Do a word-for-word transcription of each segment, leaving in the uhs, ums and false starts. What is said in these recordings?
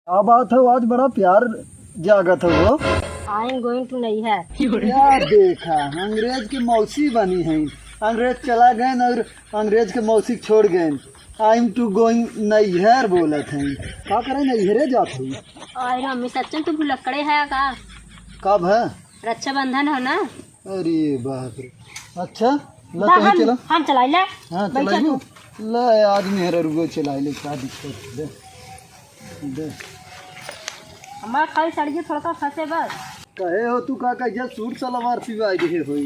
का बात है, आज बड़ा प्यार जागत है हो। I am going to नैहर। क्या देखा, अंग्रेज के मौसी बनी हैं। अंग्रेज चला गए और अंग्रेज के मौसी छोड़ गए। I am to going नैहर बोलत हैं। का करे, नैहरे जात हैं। अरे मम्मी, सच्चन तू भुलक्कड़े है का? कब है? रक्षाबंधन हो ना। अरे बाप रे। अच्छा, ला बा, तो हम, चला। हम चलाई ले। हाँ, बैठा चलाई तू। ला, आज मेहरा रुगो चलाई ले, का दिक्कत है? दे, दे। हमार खाली सड़िए थोड़का फंसे बस। कहे हो तू का कहिया सूट सलवार सिवाई दिहे होई?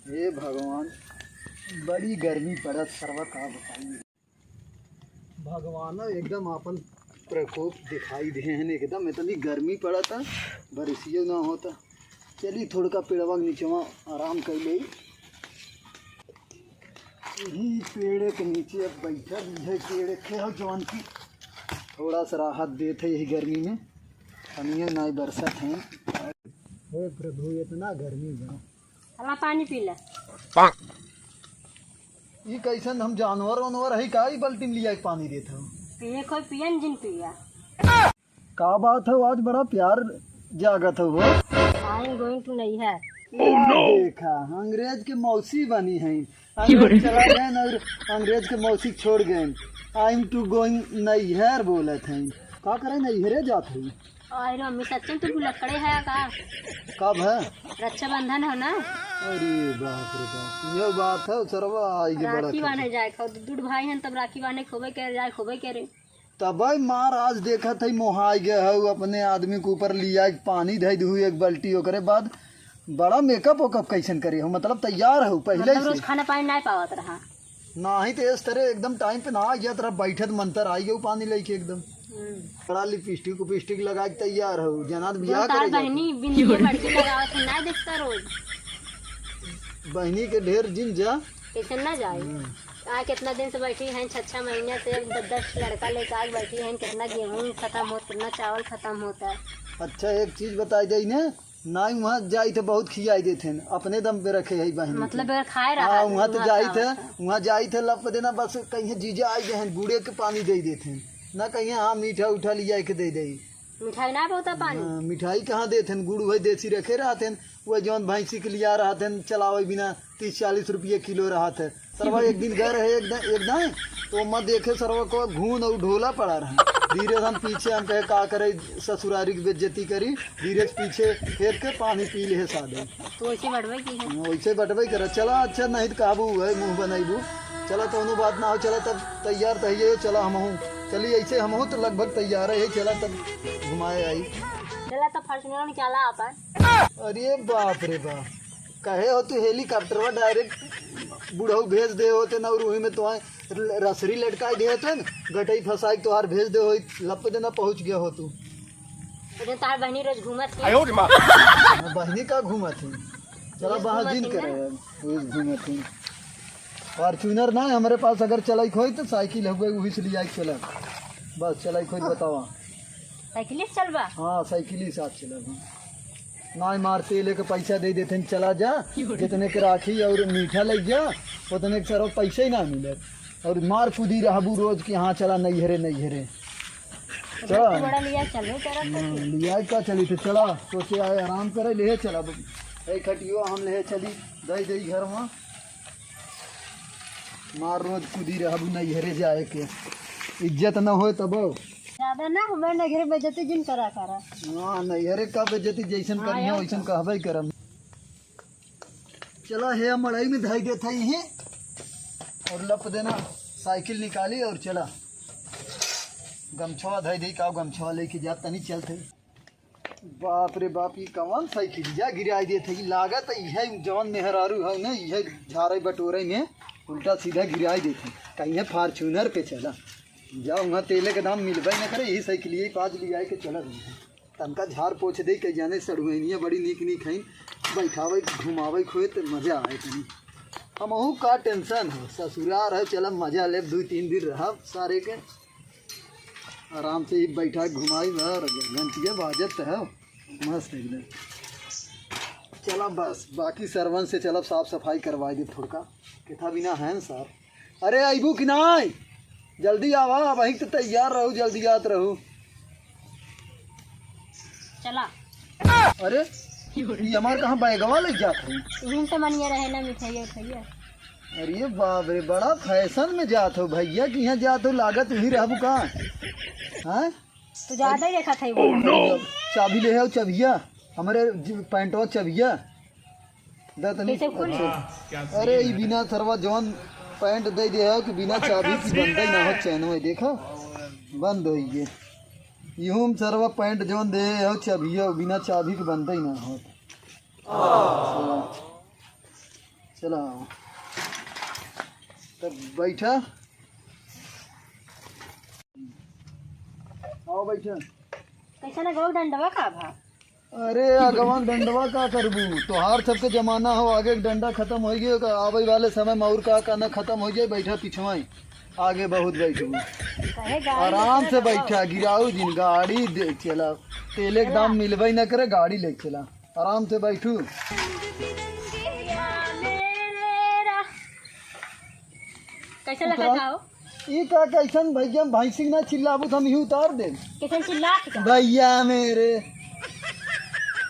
हे भगवान, बड़ी गर्मी पड़त सरवा, का बताई। भगवान एकदम आपन प्रकोप दिखाई दे हैं, एकदम इतनी गर्मी पड़त है, बरिसियो ना होता। चली थोड़का पेड़वा के नीचवा आराम कर ले। यही पेड़ के नीचे अब बैठा भी है, पेड़ के हो जवन की थोड़ा सा राहत देत है यही गर्मी में, पनिया ना बरसत है। हे प्रभु, इतना गर्मी बा। हला पानी पी ले। ई कैसन हम जानवर वानवर है का, ई बाल्टी में लिया के पानी देत हो? पिए कोई पियन जिन पिया। का बात है, आज बड़ा प्यार जागत है हो। I am going to नैहर। देखा, अंग्रेज के मौसी बनी हैं। अंग्रेज चला गए और अंग्रेज के मौसी छोड़ गए। I am to going नैहर बोलत हैं। का करे, नैहरे जात हैं। अरे मम्मी, सच्चन तू भुलक्कड़े है का? कब है? रक्षाबंधन हो ना। अरे बाप रे बाप, ये बात है, सरवा आई के बड़ा राखी खर्चा। बांधे जाए खाओ, दू भाई हैं तब राखी बांधे खोबे करे, जाए खोबे करे। तब भाई मार आज देखत है, मोहाई गए हो, अपने आदमी के ऊपर लिया के पानी धई दू एक बाल्टी, ओकरे बाद बड़ा मेकअप वेकअप कैसन करे हो, मतलब तैयार हो पहले मतलब से? रोज खाना पानी नहीं पावत रहा। नाही तो इस तरह एकदम टाइम पे ना आ गया, तेरा बैठत मंतर आई गयो पानी लेके एकदम। हम्म। बड़ा लिपस्टिक उपिस्टिक लगा के तैयार हो, जना तो बियाह तार करे जात बहनी हो। बिंदिया बड़की लगावत है, ना देखता रोज। बहनी के ढेर जिन जा। कैसे ना जाए? हम्म। आ कितना दिन से बैठी हैं, छह छह महीने से दस दस लड़का लेके आज बैठी हैं, कितना गेहूं खत्म होत, कितना चावल खत्म होता है। अच्छा, एक चीज बताई दे इन्हें, नाई वहाँ जाई थे बहुत खियाई देत हैं, अपने दम पे रखे है बहन मतलब के। अगर खाए रहा हाँ, है, वहाँ तो वहाँ जाई का थे, होता है? वहाँ जाई थे लप देना, बस कहीं जीजा आई गए हैं, गुड़े के पानी दे देत हैं, ना कहीं हाँ मीठा उठा लिया के दे दे। मिठाई ना बहुत पानी। हाँ, मिठाई कहाँ देत हैं, गुड़ वही देसी रखे रहत हैं, वह जौन भैंसी के लिया रहत हैं, चलावे बिना तीस चालीस रुपये किलो रहत है। सरवा एक दिन गए रहे, एक दिन, एक दिन तो मैं देखे सरवा को घून और ढोला पड़ा रहे। धीरे से हम पीछे, हम कहे का करे, ससुरारी की बेइज्जती करी। धीरे से पीछे फेर के पानी पी ले साधे। तो वैसे बटवे की है। हाँ, वैसे बटवे करे। चला अच्छा, नहीं तो काबू है, मुंह बनैबू। चला, कौनो बात ना हो, चला तब तैयार तो है, चला हमहू। चली ऐसे हमहू तो लगभग तैयार है, चला तब घुमाए आई। चला तो Fortuner निकाला अपन। अरे बाप रे बाप, कहे हो तू हेलीकॉप्टर में डायरेक्ट बुढ़ऊ भेज दे होते ना, और वही में तो रसरी लटकाई दे होते ना, गटई फंसाई तोहार भेज दे होई, लप देना पहुंच गया हो तू। लेकिन तार बहनी रोज घूमत है। आयो रे माँ। हाँ, बहनी का घूमत है? चला रोज बाहर घूमत जिन है करे ना। यार, रोज घूमत है। Fortuner ना हमरे पास अगर चलाई खोई तो साइकिल हो गई, वही से लिया चला। बस चलाई खोई बतावा। साइकिल से चलबा? हाँ, साइकिल ही साथ चला। नाई मार तेले के पैसा दे देते हैं, चला जा, जितने के राखी और मीठा ले जा, उतने के सरवा पैसे ही ना मिले। और मार कूदी रहबू रोज के, हाँ चला नैहरे नैहरे। चला। बड़ा लिया चल रहे तेरा तो। हम्म, लिया का चली थे, चला, सोचे आए आराम करे, ले चला। ए खटियो हम ले चली, दई दई घर में। मार रोज कूदी रहबू नैहरे जाए के, इज्जत न होए तब। ज्यादा ना हमारे नैहरे बेइज्जती जिन करा करा। हाँ, नैहरे का बेइज्जती जैसन हाँ, करिए यार। वैसन कहबे करम। चला हे मड़ई में धई देत हई ही और लप देना साइकिल निकाली और चला। गमछवा धई दे का, गमछवा लेके जा तनी चलत हई। बाप रे बाप, ई कवन साइकिलिया गिराई देत है? लागत है इहे जवन मेहरारू हौ ने, इहे झारे बटोरे में उल्टा सीधा गिराई देत है। कहीं Fortuner पे चला, जा वहाँ तेले के दाम मिलबे न करे, यही साइकिलिया पाँच लियाए के चलत है। तनका झार पोछ दे, कई जाने सड़ुआइनिया बड़ी नीक नीक हईन, बैठावे घुमावे खोए त मजा आए तनी। हमहू का tension हो, ससुरार है, चला मजा लेब, दू तीन दिन रहब सारे के। आराम से ही बैठा घुमाई और घंटिया बाजत है, मस्त एकदम। चला बस, बाकी सरवन से चलब साफ सफाई करवाई दे थोड़का। कितना बिना है सर। अरे अइबू कि नाई? जल्दी आवा, अबहीं तो तैयार रहू, जल्दी आत रहू। चला। अरे, ये हमार कहाँ बैगवा लग जात है? तुम तो मनिया रहे ना मिठाइया उठाइया। अरे बाप रे, बड़ा फैशन में जात हो भैया कि यहाँ जात हो, लागत वहीं रहबू का? हाँ? तू ज्यादा ही देखा था वो। चाबी ले आओ, चबिया, हमारे ज-, पैंटवा चबिया। दा तनी। कैसे खुली? अच्छा। अरे, ई बिना सरवा जौन पैंट दे दे हो कि बिना चाबी की बंद ही ना हो, चैन में देखो, बंद हो गए। यूं सरवा पैंट जौन दे हो, चबिया बिना चाबी की बंद ही ना हो। चला, चला। तब बैठा। आओ बैठा। कैसा ना गौ डंडवा का भा? अरे अगवा डंडवा का करबू? तोहार सबके जमाना हो, आगे के डंडा खत्म हो गयो, आवे वाले समय में और का कहना खत्म हो जाए। बैठा पिछवाई, आगे बहुत बैठबू। कहे गाड़ी आराम से इतना बैठा, गिराऊ जिन, गाड़ी दे चला, तेले के दाम मिलबे न करे, गाड़ी ले चला, आराम से बैठू। कैसे लगा उतरा। था हो? ई का कैसन भैया, भैंसी ना चिल्लाबू तो हम ही उतार दे। कैसन चिल्लात का? भैया मेरे।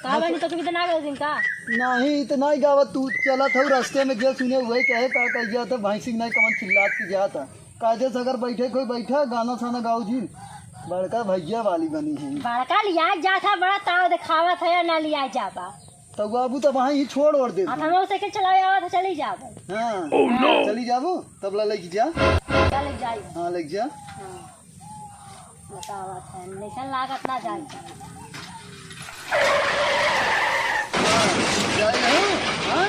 का बनी तो कभी तो ना गए दिन का? नहीं, इतना ही गावत तू चलत हो, रास्ते में जे सुने वही कहे का कह गया था, भैंसी नहीं कमन चिल्लात की जाता। काजे से अगर बैठे कोई बैठा, गाना साना गाओ जी। बड़का भैया वाली बनी है। बड़का लिया जाता, बड़ा ताव दिखावत है, ना लिया जाबा। तब बाबू तब वहाँ ही छोड़ ओड़ दे। आप हमारे साइकिल चलावे आवा तो चली जाबो। हाँ। Oh, no! चली जाबो, तब ला लेके जा। क्या ले जाई? हाँ, लेके जा। हाँ। बतावा था, निशन लागत ना जाई। हाँ, जाई हो, हाँ?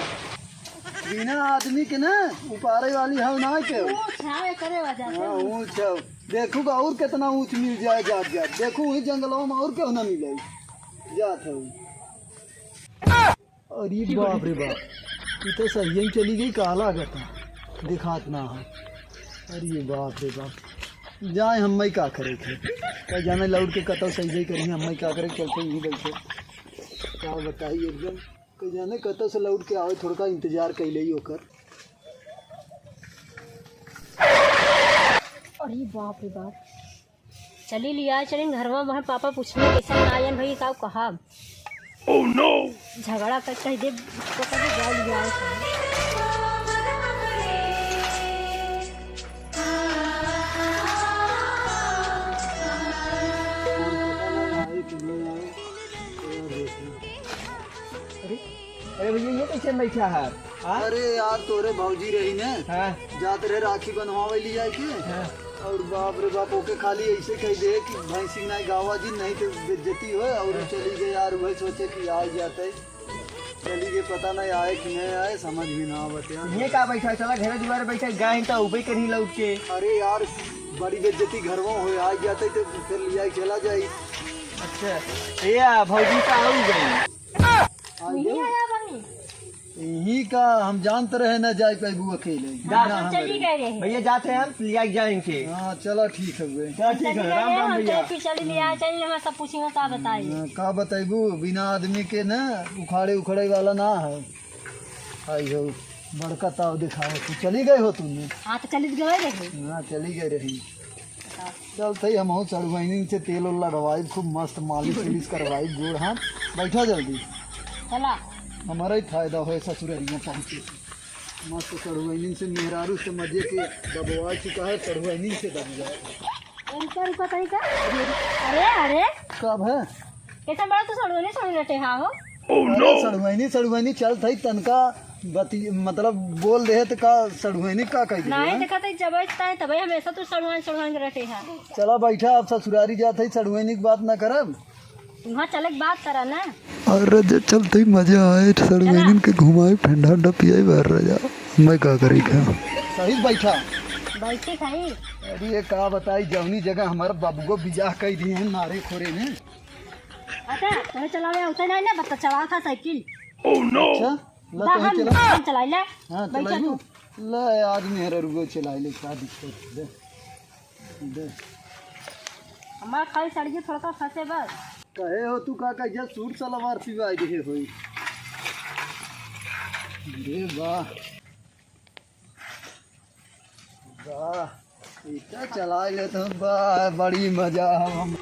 बिना आदमी के ना उपारे वाली हो ना के। ऊँच है, करे वजह से। हाँ, ऊँच है। देखू का और कितना ऊँच मिल जाए जात जात। देखू वही जंगलों में और क्यों ना मिले। जात है। अरे बाप रे बाप, ई तो सही चली गई, का लागत है, दिखात ना है। अरे बाप रे बाप, जाए हम का करे थे, कह जाने लौट के कतौ सही करी, हम का करे, चलते यहीं बैठे। का बताई एकदम, कह जाने कतौ से लौट के आवे, थोड़का इंतजार कैले ही ओकर। अरे बाप रे बाप, चली लिया, चली घरवा में पापा पूछने कैसे ना आयन भाई, का कहा? Oh, no! झगड़ा कर कह दे, तो कह दे, जाओ लिया। अरे, अरे भैया, ये कैसे बैठा है? हाँ? अरे यार, तोरे भौजी रही ने, हाँ। जात रहे राखी बनवावे लिया के। हाँ। और बाप रे बाप, ओके खाली ऐसे कह दे कि भैंसी नहीं गावा जी, नहीं तो बेइज्जती हो। और हाँ। चली गई यार, वही सोचे कि आ जाते, चली गई, पता नहीं आए कि नहीं आए, समझ भी ना आवत यार। ये का बैठा, चला घर दुआरे बैठा, गाय तो उबे कहीं लौट के। अरे यार, बड़ी बेइज्जती घरवा हो, आ जाते तो फिर लिया चला जाई। अच्छा, ये आ, भौजी तो आ गई। आ यही गई। आया बनी। यही का हम जानत रहे ना जाए पाबू अकेले। जा। ना हम हम चली गए रहे। भैया जाते हैं हम, लिया जाए इनके। हाँ, चला ठीक है। चला ठीक है, चली गए राम रहे, राम हम भैया। चले फिर चली लिया, चली हमें सब पूछेंगे का बताई। हाँ, का बताइबू, बिना आदमी के ना उखाड़े उखड़े वाला ना है। आई हो, बड़का ताव दिखाओ, तू चली गई हो तुमने। हाँ, तो चली गए रहे। हाँ, चली गई रही। चल, तई हमहू सड़ुआइनिन से तेल उल लगवाई, खूब मस्त मालिश उलिश करवाई, गोड़ हाथ। बैठा जल्दी। चला। हमारा ही फायदा होए ससुररिया पहुँचे। मस्त सड़ुआइनिन से, मेहरारू से मजे के दबवा चुका है, सड़ुआइनिन से दब जाए। रुका, रुका, तई का? अरे, अरे। कब है? कैसे बड़ा तू सड़ुआइनी, सड़ुआइनी रटे हा हो? अरे, सड़ुआइनी, सड़ुआइनी चल थई तनका बती-, मतलब, बोल दे त का सड़ुआइनी का कह दे नहीं है? देखा त जब इतना है, तबे हमेशा तू सड़ुआइन, सड़ुआइन के रटे है। चला बैठा, अब ससुरारी जात है, सड़ुआइनी की बात ना करब। वहाँ चले के बात करा ना। अरे जे चलते ही मजा आए, सड़ुआइनिन के घुमाए, ठंडा ठंडा पियाए, बाहर रह जा। मैं का करी का? सही बैठा। बैठे खाई। अरे ये का बताई, जौनी जगह हमारा बाबूगो बियाह कई दिए हैं मारे खोरे में। अच्छा, तोहे चलावे आवते नहीं ना, बता चला था साइकिल। Oh, no! अच्छा, ला बा, तोहे हम, चला। हम चलाई ले। हाँ, बैठा चलाइबू। तू। ले, आदमी है, रुको, चलाई ले, का दिक्कत है? दे, दे। हमार खाली सड़िए थोड़ा फंसे बस। कहे हो तू का, का सूट सलवार सिवाई दिए होई? अरे वाह, वाह, इतना चला ले तो वाह, बड़ी मजा हम।